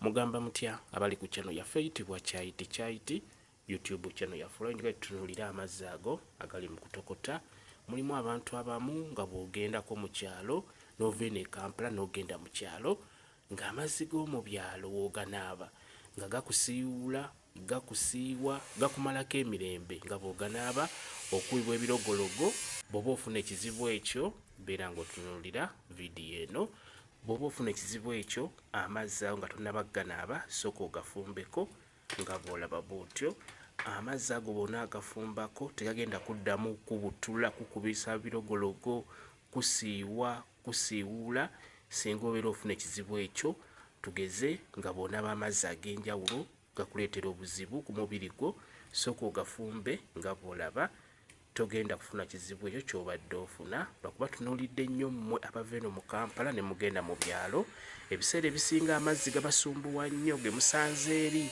Mugamba mutya abali ku channel yaffe eyitibwa Kyayiti Kyayiti YouTube channel yaffe. Olw'enjega tutunuulire amazzi ago agali mu kutokota. Mulimu abantu abamu nga bw'ogendako mu kyalo n'ova eno e Kampala n'ogenda mu kyalo ng'amazzi g'omu byalo w'oganaaba nga gakusiiwuula, gakusiiwa, gakumalako emirembe nga bw'oganaaba okubibwa ebirogologo. Bw'oba ofuna ekizibu ekyo beera ng'otunuulira vidiyo eno. Bw'oba ofuna ekizibu ekyo, amazzi ago nga tonnaba kuganaaba sooka ogafumbeko nga bw'olaba bw'otyo. Amazzi ago bw'onaagafumbako tegagenda kuddamu kubutula, kukubisa birogologo, kusiiwa, kusiiwuula singa obeera ofuna ekizibu ekyo. Tugeze nga bw'onaaba amazzi ag'enjawulo gakuleetera obuzibu ku mubiri gwo, sooka ogafumbe nga bw'olaba. Togenda kufuna kizibu ekyo ky'obadde ofuna lwakuba tunuulidde nnyo mmwe abava eno mu Kampala ne mugenda mu byalo. Ebiseera ebisinga amazzi gabasumbuwa nnyo ge musanze eri.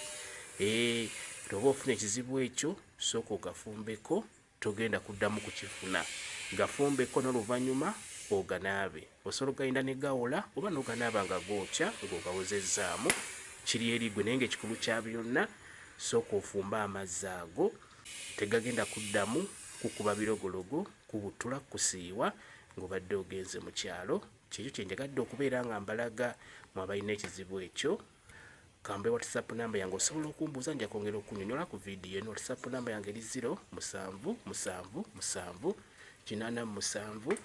Ee, oba ofuna ekizibu ekyo sooka ogafumbeko, togenda kuddamu kukifuna. Gafumbeko n'oluvannyuma oganaabe. Osobola okugalinda ne gawola oba n'oganaaba nga gookya ng'ogawozezzaamu. Kiri eri ggwe naye ng'ekikulu kya byonna sooka ofumbe amazzi ago. Tegagenda kuddamu kukuba birogologo, kubutula, kukusiiwa ng'obadde ogenze mu kyalo. Kyekyo kye njagadde okubeera nga mbalaga mwe abalina ekizibu ekyo. Kambe WhatsApp namba yange osobola okumbuuza nja kwongera okunyonyola ku vidiyo eno. WhatsApp namba yange eri 0 7 7 7 87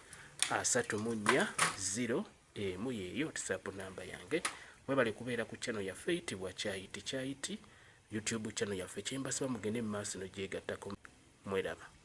34 0 emu yeeyo WhatsApp namba yange. Mwebale kubeera ku channel yaffe eyitibwa Kyayiti Kyayiti YouTube channel yaffe. Kyembasaba mugende mu maaso nogyegattako. Mweraba.